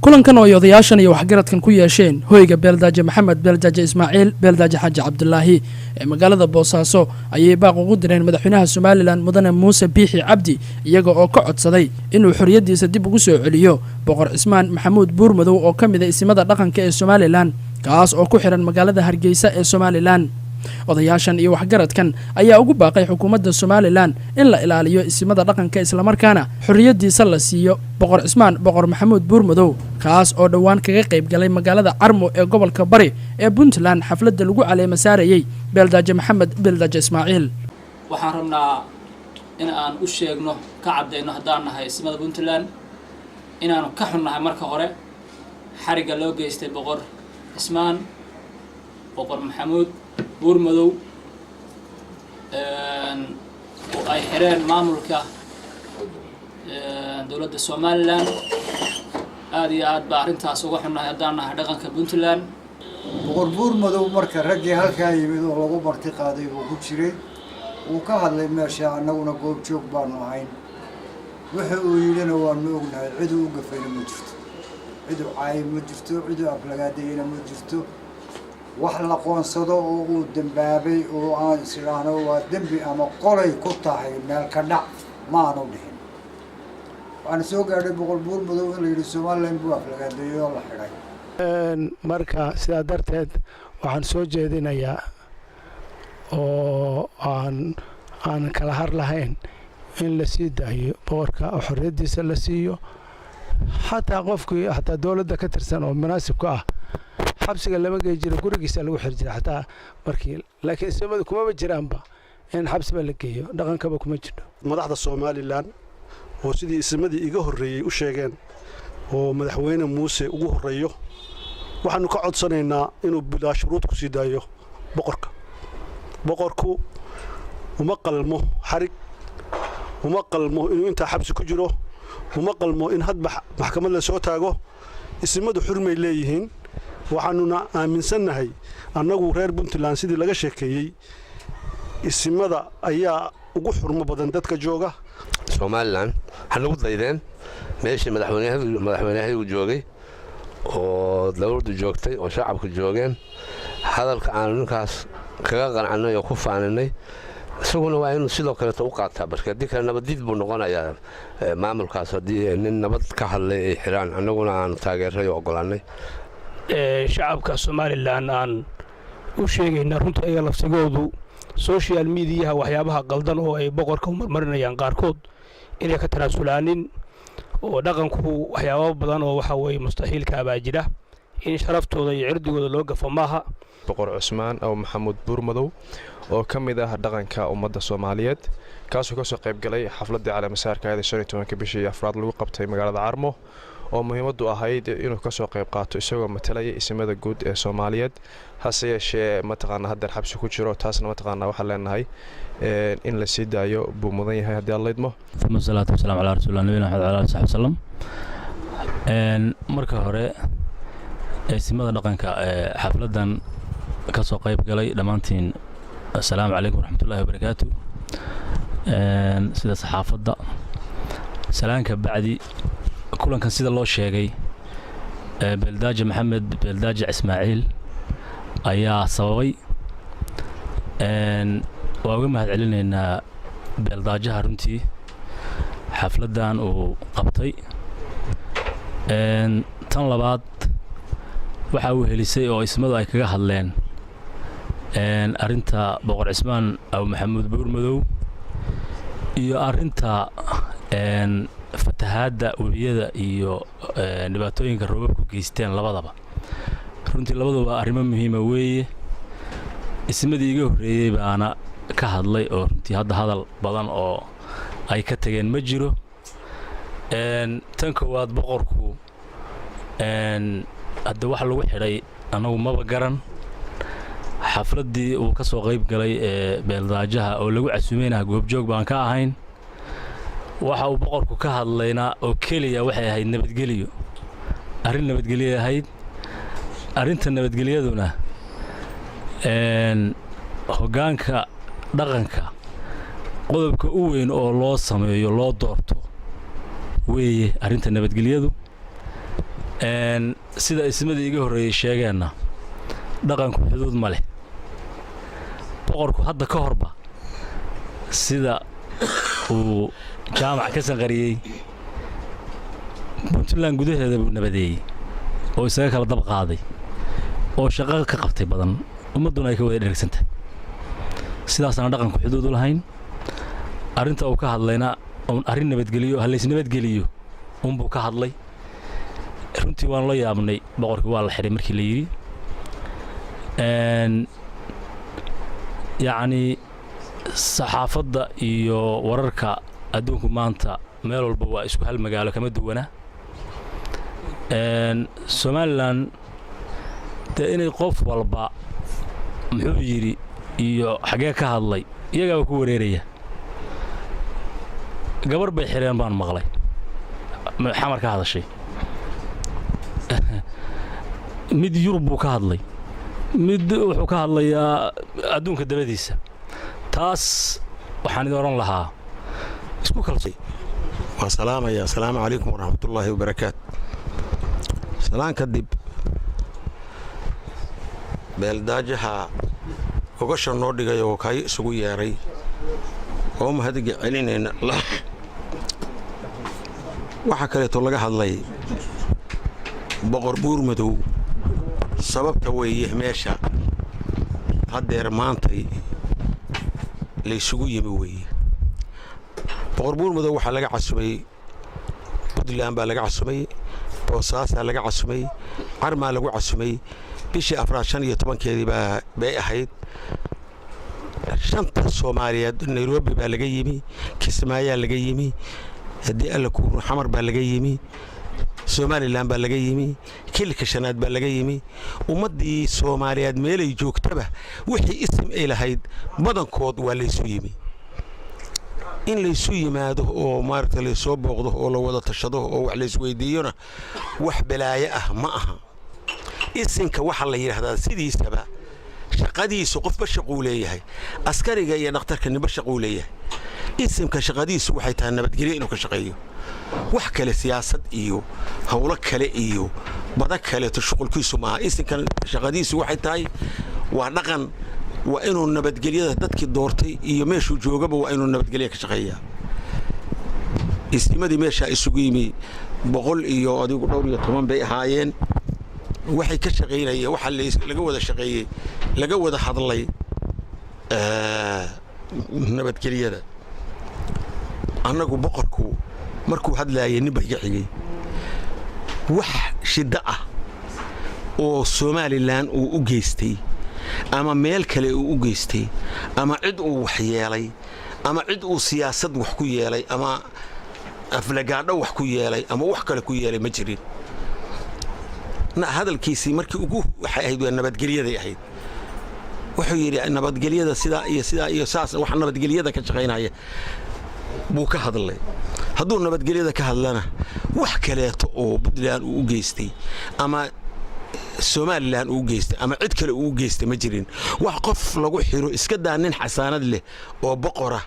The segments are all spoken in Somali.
Kulankan oo ay odayaashan iyo waxgaradkan ku yeesheen hoyga Beeldaaje Maxamed Beeldaaje Ismaaciil Beeldaaje Xaaji Cabdulaahi ee magaalada Boosaaso ayay baaq ugu direen madaxweynaha Somaliland, Mudane Muuse Biixi Cabdi, iyaga oo ka codsaday inuu xorriyaddiisa dib ugu soo celiyo Boqor Cismaan Maxamuud Buurmadow oo ka mid ah isimada dhaqanka ee Somaliland, kaas oo ku xihan magaalada Hargeysa ee Somaliland. Odayaashan iyo waxgaradkan ayaa ugu baaqay xukuumadda Somaliland in la ilaaliyo isimada dhaqanka, islamarkaana xorriyaddiisa la siiyo Boqor Cismaan Boqor Maxamuud Buurmadow, kaas oo dhowaan kaga qayb galay magaalada Carmo ee gobolka Bari ee Puntland xafladda lagu caleema saarayey Beeldaaje Maxamed Beeldaaje Ismaaciil. Waxaan rabnaa in aan u sheegno, ka caddayno, haddaan nahay isimada Puntland, inaanu ka xunnahay marka hore xarigga loo geystay Boqor Cismaan Boqor Maxamuud Buurmadow oo ay xireen maamulka dowladda Somaliland. Aada iyo aad baa arrintaas uga xunnahay haddaan nahay dhaqanka Puntland. Boqor Buurmadow marka raggii halkaa yimid oo lagu marti qaaday buu ku jiray. Wuu ka hadlay meesha, annaguna goobjoog baanu ahayn. Wuxu uu yidhina waanu ognahay. Ciduu u gafayna ma jirto, ciduu caayay ma jirto, ciduu aflagaadayena ma jirto. Wax la qoonsado oo uu dembaabay oo aan is idhaahno waa dembi ama qolay ku tahay meel ka dhac ma aanu dhihin. Waxaana soo gaadhay Boqor Buurmadow in la yidhi Somaliland buu aflagaadeeyey oo la xidhay. Marka sidaa darteed waxaan soo jeedinayaa oo aan kala har lahayn in la sii daayo boqorka oo xorriyaddiisa la siiyo. Xataa qofkii xataa dowladda ka tirsan oo munaasibka ah xabsiga lama gey jiro, gurigiisa lagu xiri jira xataa markii, laakiin isimadu kumaba jiraanba in xabsiba la geeyo, dhaqankaba kuma jiro. Madaxda Somaliland oo sidii isimadii iga horreeyey u sheegeen oo Madaxweyne Muuse ugu horreeyo, waxaannu ka codsanaynaa inuu bilaa shuruud ku sii daayo boqorka. Boqorku uma qalmo xarig, uma qalmo inuu intaa xabsi ku jiro, uma qalmo in hadba maxkamad la soo taago. Isimadu xurmay leeyihiin. Waxaannuna aaminsannahay annagu reer Puntland, sidii laga sheekeeyey, isimada ayaa ugu xurmo badan dadka jooga. Somaliland ha nagu daydeen. Meeshii madaxweynehaygu joogay oo dowladdu joogtay oo shacabku joogeen, hadalka aanu ninkaas kaga qancanay oo ku faaninay, isaguna waa inuu sidoo kaleeto u qaataa. Marka haddii kale nabadiid buu noqonayaa maamulkaas, haddii nin nabad ka hadlay ay xidhaan, annaguna aanu taageeray oo ogolaannay. Shacabka Somaliland aan u sheegaynaa runtii ayaga lafsigoodu social mediaha waxyaabaha qaldan oo ay boqorka u marmarinayaan qaarkood inay ka tanaasulaanin, oo dhaqanku waxyaabo badan oo waxa weeye mustaxiilkaa baa jira, in sharaftooda iyo cirdigooda loo gafo maaha. Boqor Cusmaan aw Maxamuud Buurmadow oo ka mid ah dhaqanka ummadda Soomaaliyeed, kaasoo kasoo qaybgalay xafladdii caleemasaarka 15-ka bishii afraad lagu qabtay magaalada Carmo, oo muhiimaddu ahayd inuu kasoo qayb qaato isagoo matalaya isimada guud ee Soomaaliyeed, hase yeeshee mataqaana haddeer xabsi ku jiro. Taasna mataqaana waxaan leenahay in la sii daayo buu mudan yahay haddii Alla idmo. Uma salaatu wasalaam calaa rasuulillah, nabiyina Maxamed wala ali saxbi wasalam. Marka hore, isimada dhaqanka ee xafladdan ka soo qayb galay dhammaantiin, assalaamu calaykum waraxmatullahi wabarakaatu. Sida saxaafadda salaanka bacdi, kulankan sida loo sheegay Beeldaaje Maxamed Beeldaaje Ismaaciil ayaa sababay. Waa uga mahad celinaynaa beeldaajaha runtii xafladdan uu qabtay. Tan labaad, waxa uu helisay oo ismadu ay kaga hadleen arrinta Boqor Cismaan Aw Maxamuud Buurmadow iyo arrinta fatahaadda webiyada iyo dhibaatooyinka roobabku geysteen labadaba. Runtii labaduba arrimo muhiima weeye. Ismadii iga horreeyey baana ka hadlay oo runtii hadda hadal badan oo ay ka tageen ma jiro. Tan koowaad, boqorku hadda waxa lagu xidhay annagu maba garan. Xafladdii uu ka soo qayb galay ee beeldaajaha oo lagu casuumaynaha goobjoog baan ka ahayn. Waxa uu boqorku ka hadlaynaa oo keliya waxay ahayd nabadgeliyo, arrin nabadgelyo ahayd. Arrinta nabadgelyaduna hoggaanka dhaqanka qodobka u weyn oo loo sameeyo, loo doorto weeye arrinta nabadgelyadu. Sida ismadii iga horreeyey sheegeenna, dhaqanku xuduud ma leh. Boqorku hadda ka horba sida uu Jaamac ka sanqariyey, Puntland gudaheeda buu nabadeeyey oo isaga kala dab qaaday oo shaqo ka qabtay badan, ummadduna ay ka wada dheregsantah. Sidaasaan dhaqanku xuduud u lahayn. Arrinta uu ka hadlayna uun arrin nabadgeliyo, ha laysnabadgeliyo unbuu ka hadlay. Runtii waan la yaabnay boqorkii waa la xidhay markii la yidhi. Yacnii, saxaafadda iyo wararka adduunku maanta meel walba waa isku hal magaalo, kama duwana. Somaliland dee inay qof walba muxuu yidhi iyo xaggee ka hadlay iyagaaba ku wareeraya. Gabar bay xidheen baan maqlay, Xamar ka hadashay. Mid Yurub buu ka hadlay, mid wuxuu ka hadlayaa adduunka dabadiisa. Taas waxaan idin odhan lahaa isku kalso. Waan salaamaya. Asalaamu calaykum waraxmatullaahi wabarakaatu. Salaan kadib, Beeldaajaha gogasha noo dhigay oo kayo isugu yeedhay oo mahadga celinayna. Waxaa kaleeto laga hadlay Boqor Buurmadow. Sababta weeye meesha haddeer maantay laysugu yimi weeye. Boqor Buurmadow waxaa laga casumay Puntland baa laga casumay, Boosaasaa laga casumay, Carmaa lagu casumay. Bishii afraad 15-keedii baa bay ahayd. Shanta Soomaaliyeed, Nairobi baa laga yimi, Kismaayaa laga yimi, haddii Alla ku Xamar baa laga yimi, Somaliland baa laga yimi, Kilka Shanaad baa laga yimi. Ummaddii Soomaaliyeed meelay joogtaba wixii isim ay lahayd badankood waa laysu yimi. In laysu yimaado oo maaragta laysoo booqdo oo la wada tashado oo wax laysweydiiyona wax balaayo ah ma aha. Isinka waxaa la yidhaahdaa sidiisaba shaqadiisu, qofba shaquu leeyahay, askariga iyo dhakhtarka ninba shaquu leeyahay. Isimka shaqadiisu waxay tahay nabadgelyo inuu ka shaqeeyo. Wax kale, siyaasad iyo howlo kale iyo bada kaleeto shuqulkiisu maaha. Isinkan shaqadiisu waxay tahay waa dhaqan, waa inuu nabadgelyada dadkii doortay iyo meeshuu joogaba waa inuu nabadgelya ka shaqeeyaa. Isimadii meeshaa isugu yimi boqol iyo adigu dhowr iyo toban bay ahaayeen. Waxay ka shaqaynayeen, waxaa laga wada shaqeeyey, laga wada hadlay nabadgelyada. Annagu boqorku markuu hadlaayay nin ba iga xigay. Wax shiddo ah oo Somaliland uu u geystay ama meel kale uu u geystay ama cid uu wax yeelay ama cid uu siyaasad wax ku yeelay ama aflagaadho wax ku yeelay ama wax kale ku yeelay ma jirin. Hadalkiisii markii ugu waxay ahayd waa nabadgelyaday ahayd. Wuxuu yidhi nabadgelyada sidaa iyo sidaa iyo saas, wax nabadgelyada ka shaqaynaya buu ka hadlay. Hadduu nabadgelyada ka hadlana, wax kaleeto oo Puntland uu u geystay ama Somaliland uu geystay ama cid kale uu geystay ma jirin. Wax qof lagu xiro iska daa, nin xasaanad leh oo boqora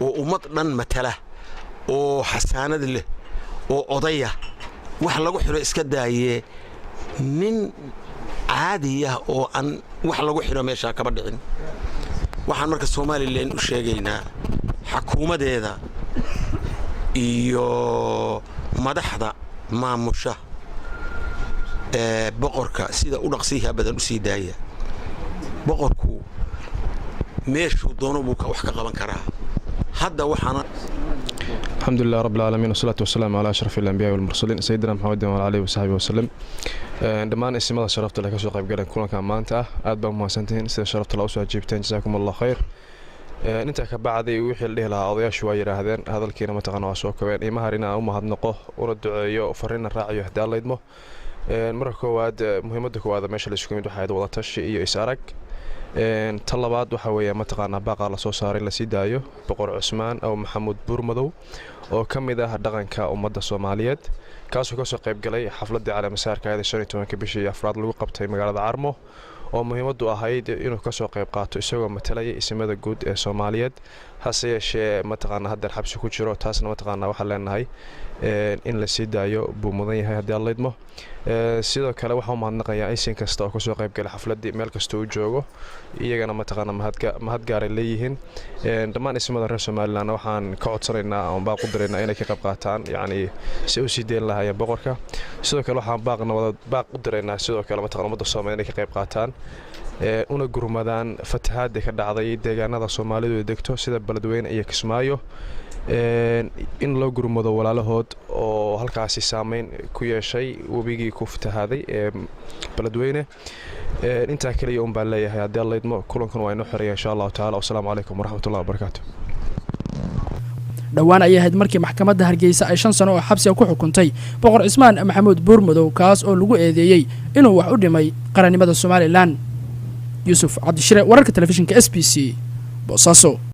oo ummad dhan matala oo xasaanad leh oo odaya wax lagu xiro iska daayee, nin caadiya oo aan wax lagu xiro meeshaa kaba dhicin. Waxaan marka Somaliland u sheegaynaa, xakuumadeeda iyo madaxda maamusha ee, boqorka sida u dhaqsiiha badan u sii daaya. Boqorku meeshuu doono buu wax ka qaban karaa. Hadda waxaana الحمد لله رب العالمين، والصلاة والسلام على أشرف الأنبياء والمرسلين، سيدنا محمد وعلى آله وصحبه وسلم. Dhammaan isimada sharafta leh kasoo qayb galeen kulanka maanta ah, aad baa umahadsantihiin sida sharafta la usoo ajiibteen. Jasaakum Allah khayr. Intaa ka bacdi, wixii la dhihi lahaa odayaashu waa yidhaahdeen, hadalkiina mataqaana waa soo kobeen. Imaha inaan u mahadnaqo una duceeyo, fariina raaciyo haddii Alla idmo. Marka koowaad, muhiimadda koowaad meesha la isugu yimid waxay ahayd wada tashi iyo is arag. Ta labaad waxa weeye mataqaanaa baaqaa lasoo saaray in lasii daayo Boqor Cusmaan aw Maxamuud Buurmadow oo ka mid ah dhaqanka ummadda Soomaaliyeed, kaasoo kasoo qayb galay xafladdii caleemasaarka ayada 15-ka bishii afraad lagu qabtay magaalada Carmo, oo muhiimaddu ahayd inuu kasoo qayb qaato isagoo matalaya isimada guud ee Soomaaliyeed. Hase yeeshee, mataqaana, haddeer xabsi ku jiro. Taasna, mataqaana, waxaan leenahay in la sii daayo buu mudan yahay, haddii Alla idmo. Sidoo kale waxaan u mahadnaqayaa isin kasta oo kasoo qayb galay xafladdii, meel kasta uu joogo. Iyagana, mataqaana, mahad gaaray leeyihiin. Dhammaan ismada reer Somaliland waxaan ka codsanaynaa oon baaq u diraynaa inay ka qayb qaataan, yacni, si u sii deyn lahaayeen boqorka. Sidoo kale waxaan baaqna baaq u diraynaa sidoo kale, mataqana, ummadda Soomaaliya inay ka qayb qaataan una gurmadaan fatahaadii ka dhacday deegaanada Soomaalidu ay degto, sida Beledweyne iyo Kismaayo, in loo gurmado walaalahood oo halkaasi saameyn ku yeeshay webigii ku fatahaaday ee Beledweyne. Intaa keliya un baan leeyahay, haddii Alla idmo. Kulankan waa inoo xoraya, insha Allahu tacala. Wasalaamu calaykum waraxmatullahi wabarakaatu. Dhowaan ayay ahayd markii maxkamadda Hargeysa ay 5 sano oo xabsiga ku xukuntay Boqor Cismaan Maxamuud Buurmadow, kaas oo lagu eedeeyey inuu wax u dhimay qarannimada Somaliland. Yuusuf Cabdishire, wararka telefishinka SBC, Boosaaso.